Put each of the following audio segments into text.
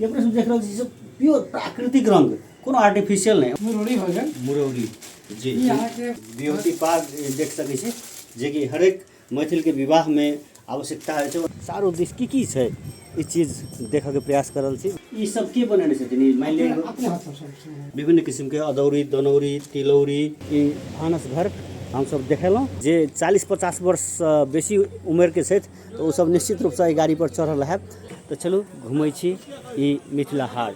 ई अपने सब देख रहल छी सब प्योर प्राकृतिक रंग, कोनो आर्टिफिशियल नहि। मुरौरी भऽ गेल। मुरौरी जी। ई अहाँके बिहुती पाग देख सकै छी, जेकि हरेक मैथिलके विवाहमे आवश्यकता होइ छै। चारू दिस की की छै ई चीज देखऽके प्रयास कर रहल छी। ई सब के बनेने छथिन? ई मानि लिअ अपने हाथसँ सब छै। विभिन्न किसिमके अदौरी, दनौरी, तिलौरी, ई भानस घर हमसब देखेलहुँ। जे 40-50 वर्षसँ बेसी उमेरके छथि तऽ ओसब निश्चित रूपसँ एहि गाड़ीपर चढ़ल हैत। तऽ चलू घुमै छी ई मिथिला हाट।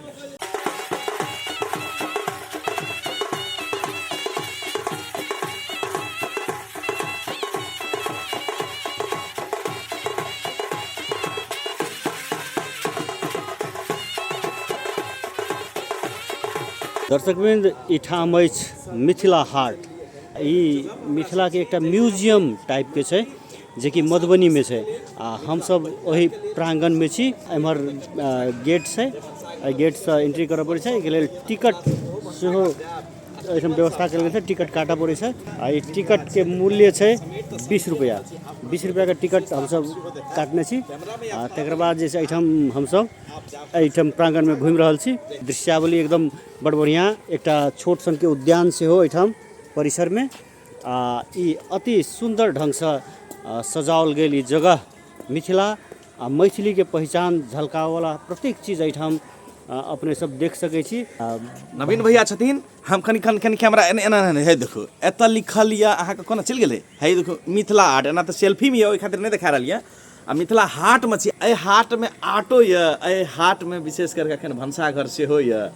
दर्शकवृन्द, ई ठाम अछि मिथिला हाट। ई मिथिलाके एकटा म्यूजियम टाइपके छै, जेकि मधुबनीमे छै आ हमसब ओहि प्राङ्गणमे छी। एम्हर गेट छै, एहि गेटसँ एंट्री करऽ पड़ै छै। एहिके लेल टिकट सेहो एहिठाम व्यवस्था कयल गेल छै, टिकट काटऽ पड़ै छै आ ई टिकटके मूल्य छै 20 रुपैआ। 20 रुपैआके टिकट हमसब काटने छी आ तकर बाद जे छै एहिठाम हमसब एहिठाम प्राङ्गणमे घुमि रहल छी। दृश्यावली एकदम बड़ बढ़िआँ, एकटा छोट सनके उद्यान सेहो एहिठाम परिसरमे आ ई अति सुन्दर ढङ्गसँ सजाओल गेल ई जगह मिथिला आ मैथिलीके पहिचान झलकाबऽवला प्रत्येक चीज एहिठाम अपने सब देख सकै छी। नवीन भैया छथिन, हम कनि कनि कनि कैमरा एना एना एना, हे देखू एतऽ लिखल यऽ अहाँके, कोना चलि गेलै, हे देखू मिथिला हाट। एना तऽ सेल्फीमे यऽ, ओहि खातिर नहि देखा रहल यऽ। आ मिथिला हाटमे छी, एहि हाटमे आटो यऽ, एहि हाटमे विशेष करके एखन भनसाघर सेहो यऽ,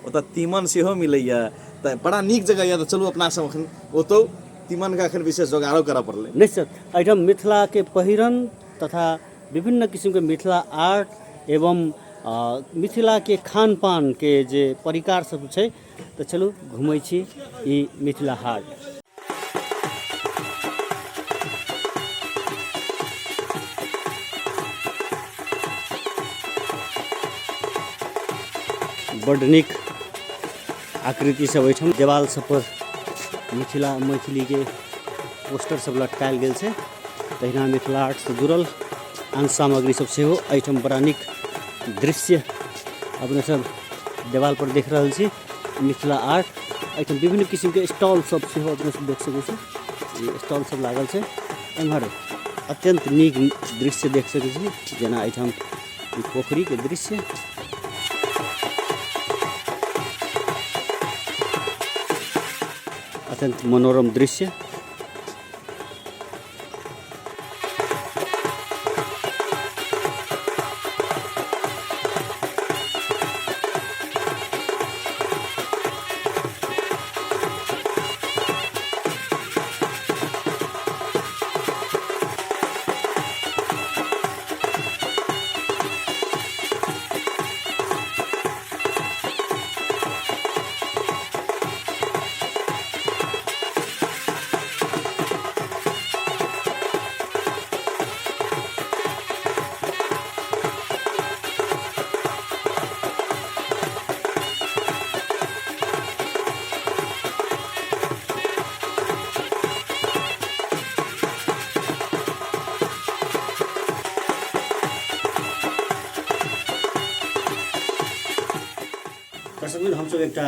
ओतऽ तीमन सेहो मिलैए, तऽ बड़ा नीक जगह यऽ। तऽ चलू अपना सब एखन ओतौ तीमनके एखन विशेष जोगाड़ो करऽ पड़लै। निश्चित एहिठाम मिथिलाके पहिरन तथा विभिन्न किसिमके मिथिला आर्ट एवं मिथिलाके खानपानके जे परिकार सब छै। तऽ चलू घुमै छी ई मिथिला हाट। बड्ड नीक आकृति सब एहिठाम देवाल सब पर मिथिला मैथिलीके पोस्टर सब लटकायल गेल छै। तहिना मिथिला आर्टसँ जुड़ल आन सामग्री सब सेहो एहिठाम बड़ा नीक दृश्य अपने सब देवाल पर देख रहल छी। मिथिला आर्ट एहिठाम विभिन्न किसिमके स्टॉल सब सेहो अपने सब देख सकै छी, ई स्टॉल सब लागल छै। एम्हर अत्यंत नीक दृश्य देख सकै छी, जेना एहिठाम ई पोखरिके दृश्य। अत्यंत मनोरम दृश्य। दर्शकवृन्द, हमसब एकटा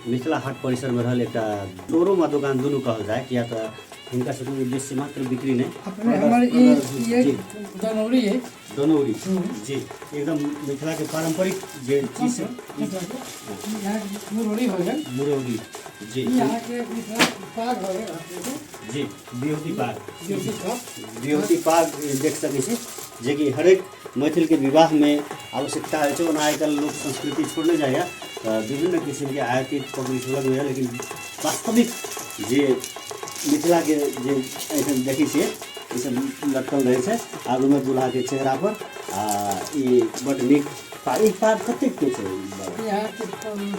मिथिला हाट परिसरमे रहल एकटा शोरूम आ दोकान दुनू कहल जाय, किया तऽ हिनका सबके उद्देश्य मात्र बिक्री नहि। अपने हमर ई जी। ई दनौरी है। दनौरी जी, एकदम मिथिला के पारंपरिक जे चीज छै। यहाँ मुरौरी हो गेल। मुरौरी जी। ई अहाँके मिथिला पाग हो गेल अपनेके। जी, बिहुती पाग। बिहुती पाग। बिहुती पाग देख सकै छी, जेकि हरेक मैथिलके विवाहमे आवश्यकता होइ छै। ओना आइ काल्हि लोक संस्कृति छोड़ने जाइए तऽ विभिन्न किसिमके आयातित पगड़ी सब लगबैए, लेकिन वास्तविक जे मिथिलाके जे एहिठाम देखै छियै ई सब लटकल रहै छै आगूमे दुल्हाके चेहरापर। आ ई बड्ड नीक पाग। ई पाग कतेकके छै बाबा? ई अहाँके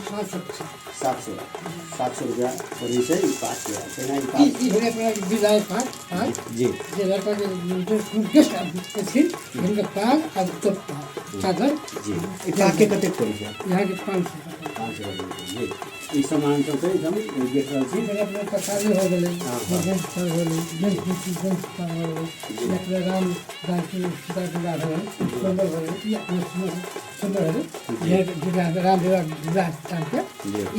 700 छै। 700 रुपैआ पड़ै छै ई पागके। तहिना ई पाग ई भेलै अपना विदाइ पाग। पाग जी, जे लड़काके जे गेस्ट छथिन हुनकर पाग आ दोपटा। चादर। जी, ई पागके कतेक पड़ै छै? यहाँके 500 टका। 500 टका। जी, ई सामान सब छै एकदम देख रहल छी। जेना अपने तरकारी हो गेलै, जेंट्स हो गेलै, जेंट्स जेंट्स हो गेलै, अपने राम जानकी सीता विवाह भेलै, सुन्दर भेलै। ई अपने सुन्दर भेलै। ये विवाह, राम विवाह, विवाह स्थानके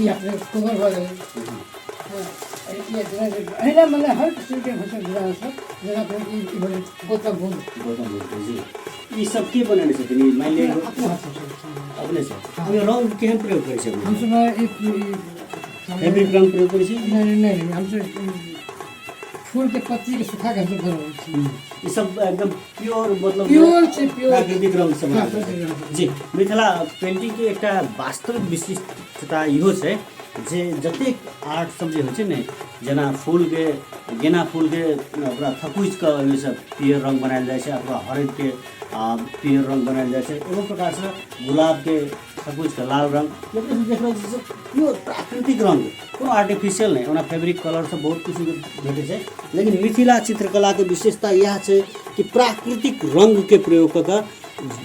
ई अपने कोबर भऽ गेलै। हँ, ई जेना एहिना मने हर किसिमके होइ छै विवाह सब। जेना अपने ई ई भेलै गौतम बुद्ध। गौतम बुद्ध। जी, ई सब के बनेने छथिन? ई मानि लिअ अपने हाथसँ सब। अपने से? ओहिमे रंग केहन प्रयोग करै छै? हमसब ई फैब्रिक रंग प्रयोग करै छी? नहि नहि नहि, हमसब फूलके पत्तीके सुखा के हमसब बनबै छी। ई सब एकदम प्योर, मतलब प्योर छै, प्योर। प्राकृतिक रंग सब। हँ, प्राकृतिक रंग। जी, मिथिला पेंटिंग के एकटा वास्तविक विशिष्टता इहो छै जे जतेक आर्ट सब जे होइ छै ने, जेना फूलके, गेना फूलके ओकरा थकुचि कऽ ओहिसँ पियर रंग बनायल जाइ छै, अथवा हरदिके पियर रंग बनायल जाइ छै, एवं प्रकारसँ गुलाबके थकुचि कऽ लाल रंग। ये अपने देख रहल छी, प्योर प्राकृतिक रंग, कोनो आर्टिफिशियल नहि। ओना फैब्रिक कलर सब बहुत किसिमके भेटै छै, लेकिन मिथिला चित्रकलाके विशेषता इएह छै कि प्राकृतिक रंगके प्रयोग कऽ कऽ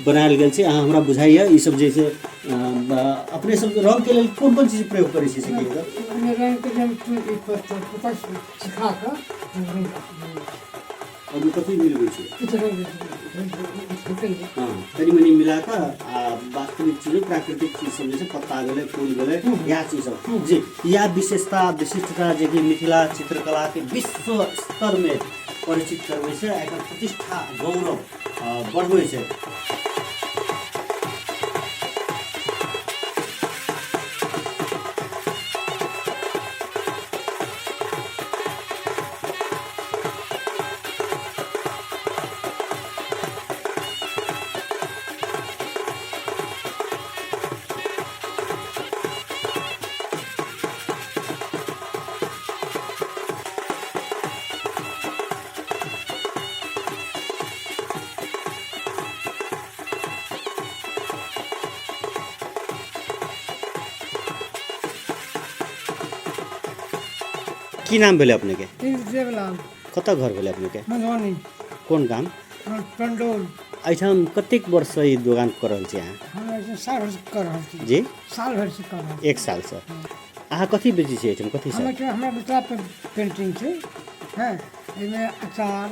बनायल गेल छै। अहाँ हमरा बुझाइए, ई सब जे छै, अपने सब रंगके लेल कोन कोन चीज प्रयोग करै छी से कहियौ तऽ। ओहिमे रंगके जे हम ई पत्ता सुखा कऽ रंग बनबै छी। ओहिमे कथी मिलबै छै? किछु रंग भेटल। हँ, कनि मनि मिला कऽ आ वास्तविक चीज, प्राकृतिक चीज सब जे छै, पत्ता भेलै, फूल भेलै, इएह चीज सब। जी, इएह विशेषता, विशिष्टता जेकि मिथिला चित्रकलाके विश्व स्तरमे परिचित करबै छै आ एकर प्रतिष्ठा, गौरव बढ़बै छै। की नाम भेलै अपनेके? देवलाल। कतऽ घर भेलै अपनेके? मधुबनी। कोन गाम? पंडौल। एहिठाम कतेक वर्षसँ ई दोकान कऽ रहल छी अहाँ? हम एहिठाम साल भरिसँ कऽ रहल छी। जी? साल भरिसँ कऽ रहल छी। एक सालसँ। अहाँ कथी बेचै छी एहिठाम, कथी हम सब? एहिठाम हमरा मिथिला पेंटिंग छै। हँ, एहिमे अचार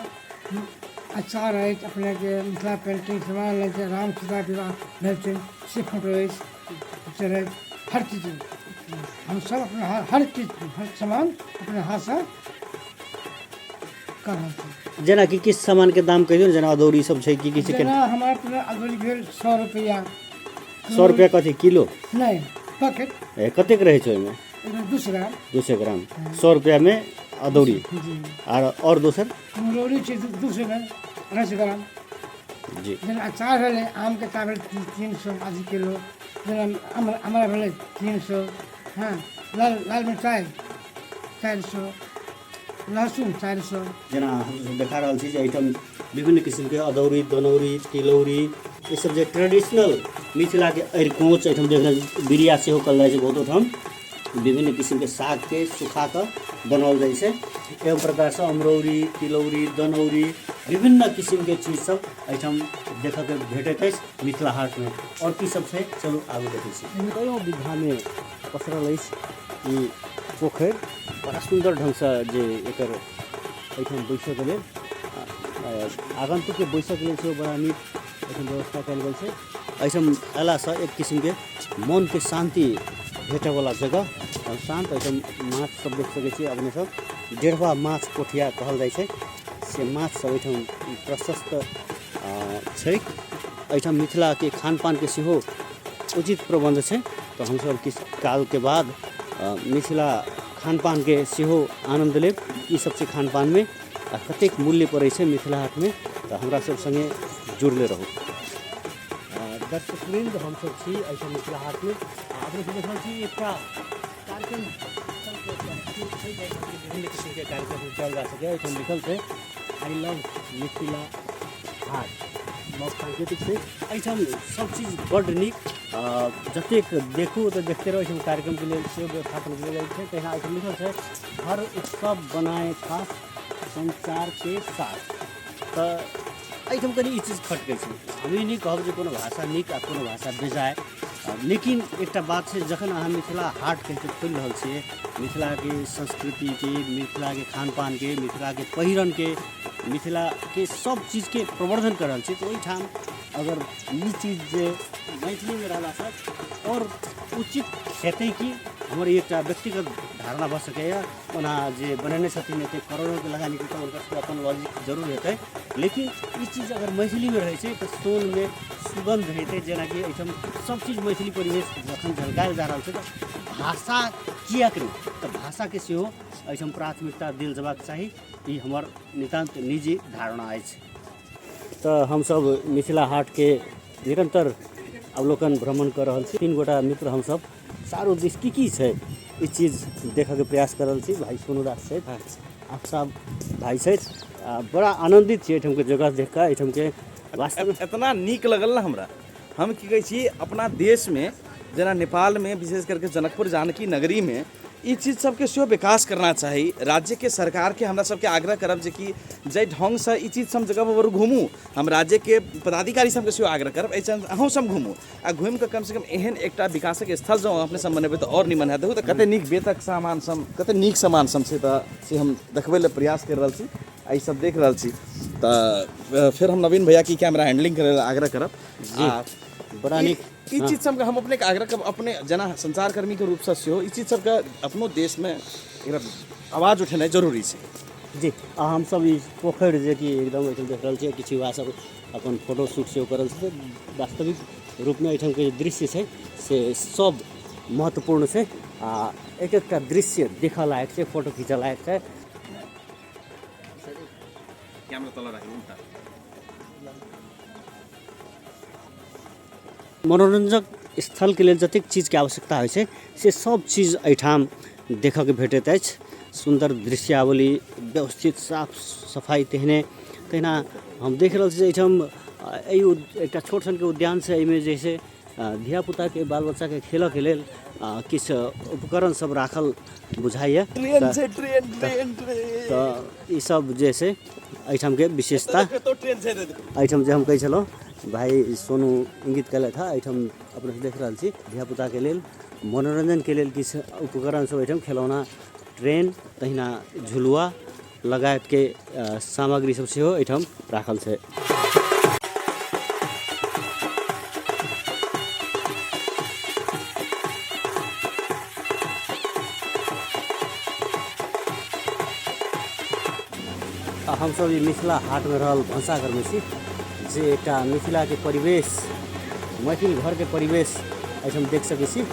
अचार अछि, अपनेके मिथिला पेंटिंग सामान अछि, राम सीता विवाह भेल छै से फोटो अछि, पिक्चर अछि, हर चीज हमसब अपना हर चीज, हर सामान अपना हाथसँ कऽ रहल छी। जेनाकि किछु सामानके दाम कहियौ ने, जेना अदौरी सब छै की की छै? जेना हमरा अपना अदौरी भेल 100 रुपैआ। 100 रुपैआ कथी, किलो? नहि, पैकेट। ए, कतेक रहै छै ओहिमे? एहिमे 200 ग्राम। 200 ग्राम, 100 रुपैआमे अदौरी। जी। आर आओर दोसर? कुम्हरौरी छै 200 मे 250 ग्राम। जेना अचार भेलै, आमके अचार भेलै 300 आधी किलो, जेना अमरा भेलै 300। हँ, लाल लाल मिरचाइ 400, लहसुन 400। जेना हमसब देखा रहल छी जे एहिठाम विभिन्न किसिमके अदौरी, दनौरी, तिलौरी, ई सब जे ट्रेडिशनल मिथिलाके अरिकोच एहिठाम देख रहल छी। बिरिया सेहो कहल जाइ छै बहुतो ठाम। विभिन्न किसिमके सागके सुखा कऽ बनाओल जाइ छै। एवं प्रकारसँ अमरौरी, तिलौरी, दनौरी, विभिन्न किसिमके चीज सब एहिठाम देखऽके भेटैत अछि मिथिला हाटमे। आओर की सब छै, चलू आगू देखै छी। कयौ विधामे पसरल अछि ई पोखरि। बड़ा सुन्दर ढङ्गसँ जे एकर एहिठाम बैसऽके लेल, आगन्तुकके बैसऽके लेल सेहो बड़ा नीक एहिठाम व्यवस्था कयल गेल छै। एहिठाम अयलासँ एक किसिमके मनके शान्ति भेटयवला जगह आओर शान्त। एहिठाम माछ सब देख सकै छी अपने सब। डेढ़वा माछ पोठिया कहल जाइ छै, से माछ सब एहिठाम प्रशस्त छै। एहिठाम मिथिलाके खानपानके सेहो उचित प्रबन्ध छै, तऽ हमसब किछु कालके बाद मिथिला खानपानके सेहो आनन्द लेब। ई सब छै खानपानमे आ कतेक मूल्य पड़ै छै मिथिला हाटमे, तऽ हमरा सब सङ्गे जुड़ले रहू। दर्शकवृन्द, हमसब छी एहिठाम मिथिला हाटमे आ अपने सब देख रहल छी एकटा कार्यक्रम छै जाहिमे विभिन्न किसिमके कार्यक्रम कयल जा सकैए। एहिठाम लिखल छै I love Mithila हाट, बहुत सांकेतिक छै। एहिठाम सब चीज बड्ड नीक, जतेक देखू तऽ देखते रहू। एहिठाम कार्यक्रमके लेल सेहो व्यवस्थापन कयल जाइ छै। तहिना एहिठाम लिखल छै हर उत्सव बनाए खास संचारके साथ, तऽ एहिठाम कनि ई चीज खटकै छै। हम ई नहि कहब जे कोनो भाषा नीक आ कोनो भाषा बेजाय, लेकिन एकटा बात छै, जखन अहाँ मिथिला हाट कहिके खोलि रहल छियै, मिथिलाके संस्कृतिके, मिथिलाके खानपानके, मिथिलाके पहिरनके, मिथिलाके सब चीजके प्रवर्धन कऽ रहल छी, तऽ ओहिठाम अगर ई चीज जे मैथिलीमे रहलासँ आओर उचित हेतै कि, हमर ई एकटा व्यक्तिगत धारणा भऽ सकैए। ओना जे बनेने छथिन एतेक करोड़ोके लगानी कऽ, हुनकर सबके अपन लॉजिक जरूर हेतै, लेकिन ई चीज अगर मैथिलीमे रहै छै तऽ सोनमे सुगन्ध हेतै। जेनाकि एहिठाम सब चीज मैथिली परिवेश जखन झलकायल जा रहल छै तऽ भाषा किएक नहि, तऽ भाषाके सेहो एहिठाम प्राथमिकता देल जेबाक चाही। ई हमर नितान्त निजी धारणा अछि। तऽ हमसभ मिथिला हाटके निरन्तर अवलोकन भ्रमण कऽ रहल छी। तीन गोटा मित्र हमसभ चारू दिस की की छै ई चीज देखऽके प्रयास कऽ रहल छी। भाइ सोनू दास छथि, आफसाब भाइ छथि, आ बड़ा आनन्दित छी एहिठामके जगह देख कऽ। एहिठामके वास्तवमे एतना नीक लगल ने हमरा। हम की कहै छी, अपना देशमे जेना नेपालमे विशेष करके जनकपुर जानकी नगरीमे ई चीज सबके सेहो विकास करना चाही। राज्यके सरकारके हमरा सबके आग्रह करब जे कि जाहि ढङ्गसँ ई चीज सब जगह पर घुमू, हम राज्यके पदाधिकारी सबके सेहो आग्रह करब एहि अहूँ सब घुमू आ घुमिकऽ कमसँ कम एहन एकटा विकासक स्थल जँ अपने सब बनेबै तऽ आओर निमन हैत। देखू तऽ कते नीक बेतक सामान सब, कते नीक सामान सब छै, तऽ से हम देखबै लए प्रयास करि रहल छी आ ई सब देख रहल छी। तऽ फेर हम नवीन भैया की कैमरा हैंडलिंग करै लए आग्रह करब। जी, बड़ा नीक ई चीज सबके हम अपने आग्रह करब, अपने जेना संचारकर्मीके रूपसँ सेहो ई चीज सबके अपनो देशमे एकरा आवाज उठेनाइ जरूरी छै। जी, आ हमसब ई पोखरि जेकि एकदम एहिठाम देख रहल छियै, किछु युवा सब अपन फोटो शूट सेहो कऽ रहल छै। वास्तविक रूपमे एहिठामके जे दृश्य छै से सब महत्वपूर्ण छै आ एक एकटा दृश्य देखऽ लायक छै, फोटो खींचऽ लायक छै। कैमरा तल राखि उल्टा। मनोरञ्जक स्थलके लेल जतेक चीजके आवश्यकता होइ छै से सब चीज एहिठाम देखऽके भेटैत अछि। सुन्दर दृश्यावली, व्यवस्थित साफ सफाइ, तेहने तहिना हम देख रहल छी जे एहिठाम एहि एकटा छोट सनके उद्यान छै। एहिमे जे छै धियापुताके, बाल बच्चाके खेलऽके लेल किछु उपकरण सब राखल बुझाइए। ट्रेन छै, ट्रेन, ट्रेन, ट्रेन। तऽ ई सब जे छै एहिठामके विशेषता। ट्रेन छै। एहिठाम जे हम कहै छलहुँ, भाइ सोनू इंगित केलथि हँ, एहिठाम अपने देख रहल छी धियापुताके लेल मनोरञ्जनके लेल किछु उपकरण सब एहिठाम, खेलौना, ट्रेन, तहिना झुलुआ लगायतके सामग्री सब सेहो एहिठाम राखल छै। आ हमसब ई मिथिला हाटमे रहल भनसाघरमे छी, जे एकटा मिथिलाके परिवेश, मैथिल घरके परिवेश एहिठाम देख सकै छी।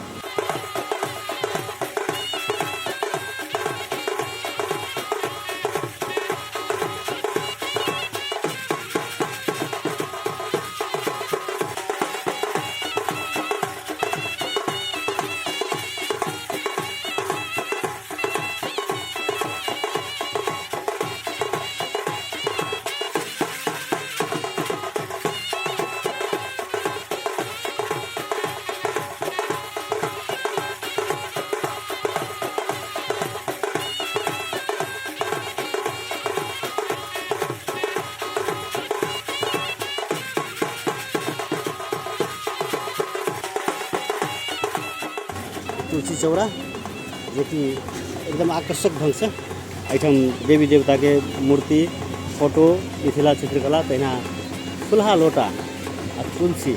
तुलसी चौरा जेकि एकदम आकर्षक ढङ्गसँ एहिठाम देवी देवताके मूर्ति, फोटो, मिथिला चित्रकला, तहिना फुलहा लोटा आ तुलसी।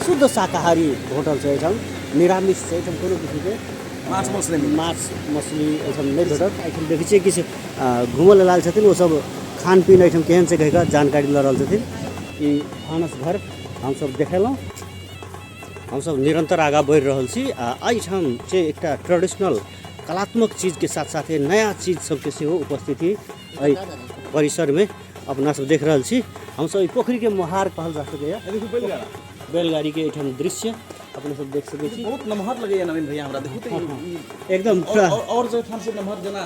शुद्ध शाकाहारी होटल छै एहिठाम, निरामिष छै। एहिठाम कोनो किसिमके माछ मांस नहि मिलत। माछ मछली एहिठाम नहि भेटत। एहिठाम देखै छियै किछु घूमऽ लेल आयल छथिन, ओसभ खान पीन एहिठाम केहन छै कहि कऽ जानकारी लऽ रहल छथिन। ई भानस घर हमसभ देखेलहुँ। हमसभ निरन्तर आगाँ बढ़ि रहल छी आ एहिठाम छै एकटा ट्रेडिशनल कलात्मक चीजके साथ साथे नया चीज सबके सेहो उपस्थिति एहि परिसरमे अपना सब देख रहल छी। हमसभ ई पोखरिके मोहार कहल जा सकैए, बैलगाड़ीके एहिठाम दृश्य अपने सब देख सकै छी। बहुत नमहर लगैए नवीन भैया हमरा, देखू तऽ एकदम आओर जे ठाम से नमहर जेना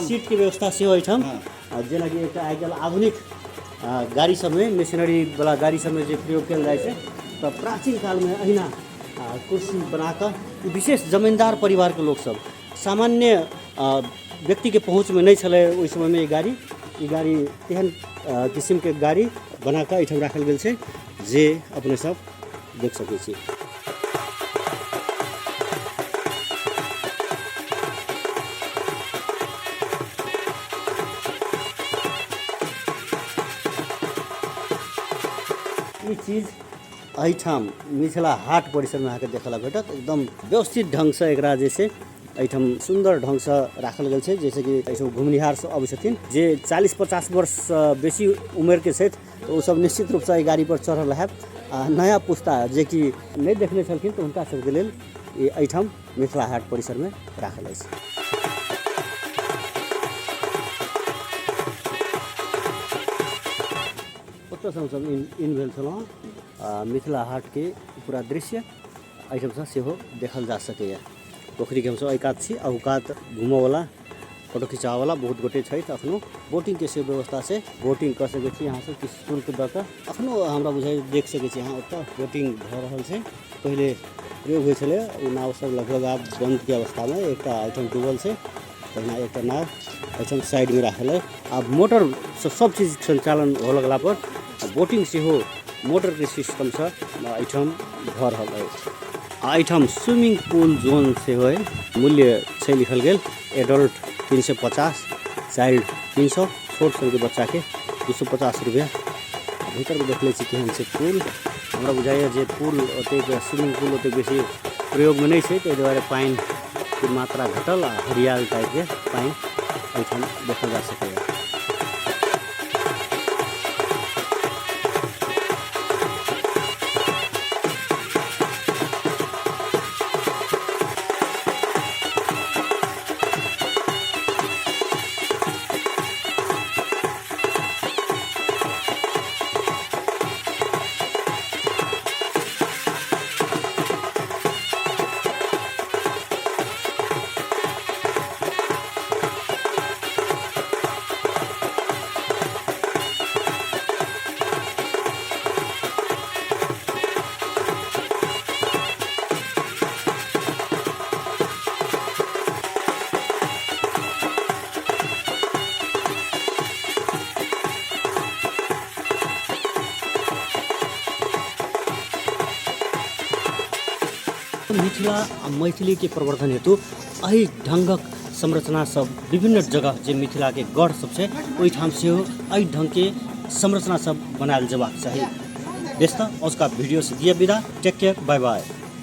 सीटके व्यवस्था सेहो एहिठाम, जेनाकि एकटा आइकाल्हि आधुनिक गाड़ी सबमे मशीनरीवला गाड़ी सबमे जे प्रयोग कयल जाइ छै, तऽ प्राचीन कालमे अहिना कुर्सी बनाकऽ विशेष जमीन्दार परिवारके लोकसब, सामान्य व्यक्तिके पहुँचमे नहि छलै ओहि समयमे ई गाड़ी। ई गाड़ी तेहन किसिमके गाड़ी बनाकऽ एहिठाम राखल गेल छै जे अपने सब देख सकै छी। ई चीज एहिठाम मिथिला हाट परिसरमे अहाँके देखऽ लए भेटत। एकदम व्यवस्थित ढङ्गसँ एकरा जे छै एहिठाम सुन्दर ढङ्गसँ राखल गेल छै, जैसे कि एहिठाम घुमनिहार सब अबै छथिन जे 40-50 वर्षसँ बेसी उमेरके छथि, तऽ ओसब निश्चित रूपसँ एहि गाड़ीपर चढ़ल हैत। आ नया पुस्ता जेकि नहि देखने छलखिन तऽ हुनका सबके लेल ई एहिठाम मिथिला हाट परिसरमे राखल अछि। ओतऽसँ हमसब इन भेल छलहुँ। मिथिला हाटके पूरा दृश्य एहिठामसँ सेहो देखल जा सकैए। पोखरिके हमसब एहि कात छी, अहू कात घूमऽवला फोटो खिचाबऽवला बहुत गोटे छथि। अखनो बोटिंगके सेहो व्यवस्था छै, बोटिंग कऽ सकै छी अहाँ सब किछु शुल्क दऽ कऽ। अखनो हमरा बुझाइ देख सकै छी अहाँ ओतऽ बोटिंग भऽ रहल छै। पहिले प्रयोग होइ छलै ओ नाव सब लगभग आब बन्दके अवस्थामे, एकटा एहिठाम डूबल छै, तहिना एकटा नाव एहिठाम साइडमे राखल अइ। आब मोटरसँ सब चीज सञ्चालन होअ लगला पर बोटिंग सेहो मोटरके सिस्टमसँ एहिठाम भऽ रहल अछि। आ एहिठाम स्विमिंग पूल जोन सेहो अइ। मूल्य छै लिखल गेल एडल्ट 350, चाइल्ड 300, छोट सनके बच्चाके 250 रुपैआ। भीतरमे देख लै छी केहन छै पुल। हमरा बुझाइए जे पुल ओतेक स्विमिंग पुल ओतेक बेसी प्रयोगमे नहि छै, ताहि दुआरे पानिके मात्रा घटल आ हरियाल टाइपके पानि एहिठाम देखल जा सकैए। मिथिला आ मैथिली के प्रवर्धन हेतु एहि ढङ्गक संरचना सब विभिन्न जगह जे मिथिला के गढ़ सब छै ओहिठाम सेहो एहि ढङ्ग के संरचना सब बनायल जेबाक चाही। बेस तऽ अजुका वीडियो से दिअ विदा। Take care, bye bye.